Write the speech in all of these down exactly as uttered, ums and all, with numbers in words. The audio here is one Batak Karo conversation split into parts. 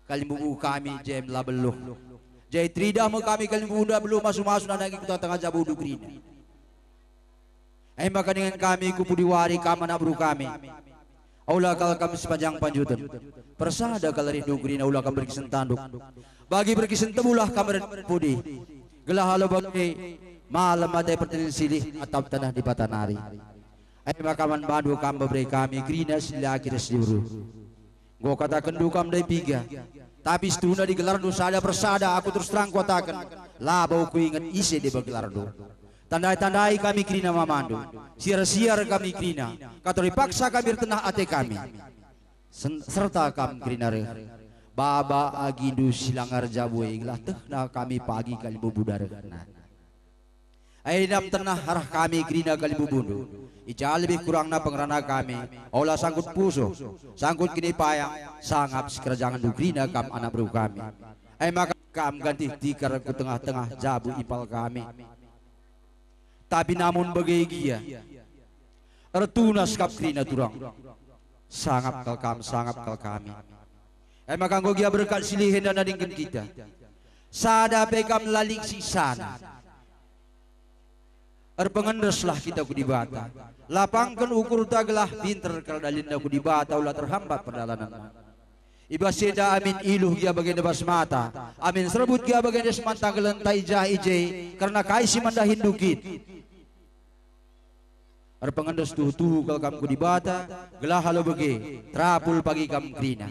Kalimbubu kami jem la beluh. Jadi teridah me kami kalimbubu enda beluh masu-masu nandangi ku tengah-tengah jabundu kerina. E maka dingen kami ku pudi wari kam anak beru kami. Ola kal kam sepanjang panjuten. Persada kal rindu kerina ola kam berkisen tanduk. Bagi berkisen tebulah kam ren pudi. Gelah alu bage malem ate pertendin silih atap taneh Dibata nari. E maka man bandu kam bebere kami kerina si dilaki ras diberu. Enggo katakenndu kam ndai piga, tapi situhuna adi gelarndu sada persada aku terus terang kuataken, labo kuinget ise deba gelarndu. Tandai-tandai kami kerina mamandu, siar-siar kami kerina, katuri paksa kami ertenah ate kami. Sen-, serta kam kerina reh. Baba agindu si langar jabu e gelah tehna kami pagi kalimbubu darehna. Ai dam tenah arah kami kerina kalimbubundu. I ja lebih kurangna pengerana kami, ola sangkut pusuh, sangkut kinipayang, sangap sikerajangenndu kerina kam anak beru kami. Ai maka kam ganti tikar ku tengah-tengah jabu impal kami. Tapi namun bage gia, ertunas kap kerina turang. Sangap kal kam, sangap kal kami. Ai maka enggo gia berkat silih enda nadingken kita. Sada pe kam la lit siksana. Erpengendeslah kita ku Dibata. Lapangken ukurta gelah pinter kal dalinna ku Dibata, ola terhambat perdalanenna. I bas enda amin iluh gia bagenda bas mata, amin serbut gia bagenda semantang gelenta i jah i je, kerna kai si man dahinndu kin? Erpengendes tuhu-tuhu kal kam ku Dibata, gelah alu bage, terapul pagi kam kerina.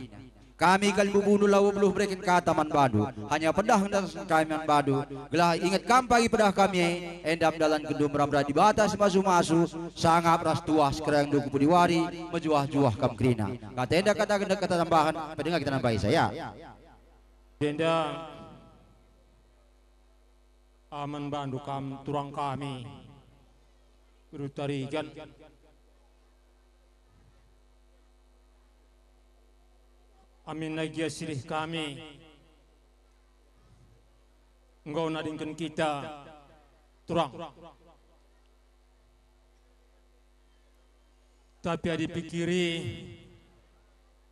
Kami kalimbubundu labo beluh bereken kata man bandu, hanya pedah ngendasen kami man bandu, gelah inget kam pagi pedah kami e, enda mendalankenndu meram-meram Dibata si masu-masu, sangap ras tuah sikerajangndu ku pudi wari, mejuah-juah kam kerina. Kata enda kataken kata tambahen, pedenga kita nambahi saya. Enda aman bandu kam turang kami, Rutarigan. Amin gia silih kami enggo nadingken kita turang. Tapi adi pikiri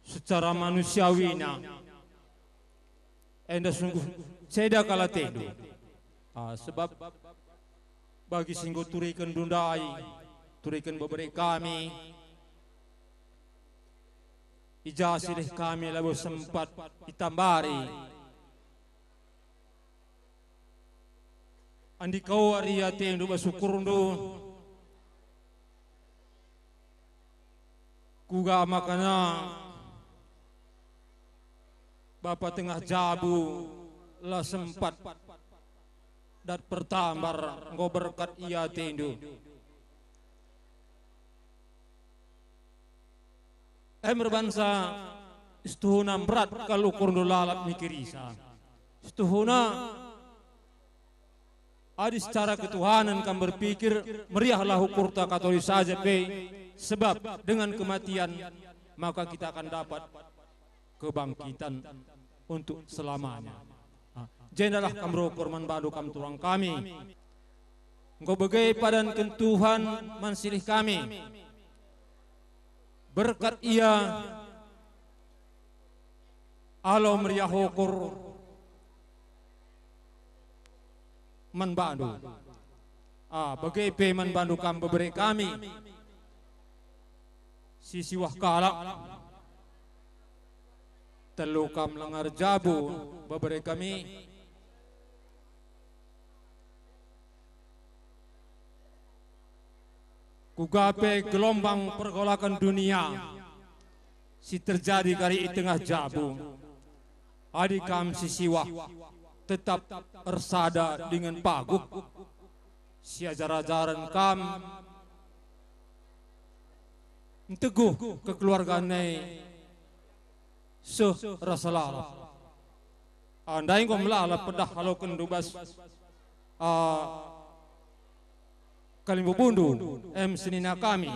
secara manusiawina, enda sungguh ceda kal atendu. Ah, sebab bagi si enggo turikenndu ndai, turiken bebere kami, i ja silih kami labo sempat itambari. Andika oa ria atendu bas ukurndu, kuga makana bapa tengah jabu la sempat dat pertambar enggo berkat ia atendu. Em erbansa situhuna mberat kal ukurndu lalap mikirisa. Situhuna adi secara ketuhanen kam berpikir, meriahlah ukurta katoli saja pe, sebab dengan kematian maka kita akan dapat kebangkitan untuk selamanya. Ah, jendalah kam rukur man bandu kam turang kami. Enggo bage padanken Tuhan man silih kami. Berkat ia, alo meriah ukur man bandu. Ah, bage pe man bandu kam bebere kami. Si siwah kalak. Telu kam lengar jabu bebere kami. Kuga pe gelombang pergolaken dunia si terjadi kari i tengah jabu, adi kam si siwah tetap ersada dingen paguh, siajar-ajaren kam nteguh kekeluargan e seh rasa lalap. Ah, ndai enggo melala pedah alokenndu bas, ah, kalimbubundu, em senina kami.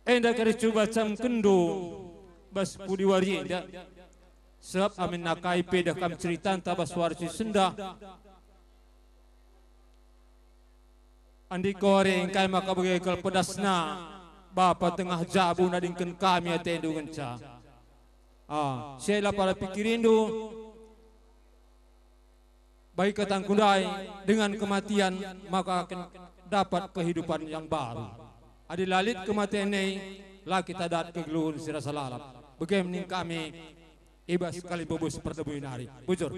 Enda kari cuba camkenndu bas pudi wari enda. Sebab amin nakai pe dah kam ceritanta bas wari si sendah. Andiko ari engkai maka bage kal pedasna Bapa tengah jabu nadingken kami atendu ngenca. Ah, sela pada pikirindu, bagi katangku ndai, dengan kematian maka akan dapat kehidupan yang baru. Adi la lit kematian nai, la kita dat kegeluhen si rasa lalap. Bage me ning kami i bas kalimbubu si perdebu nari. Bujur.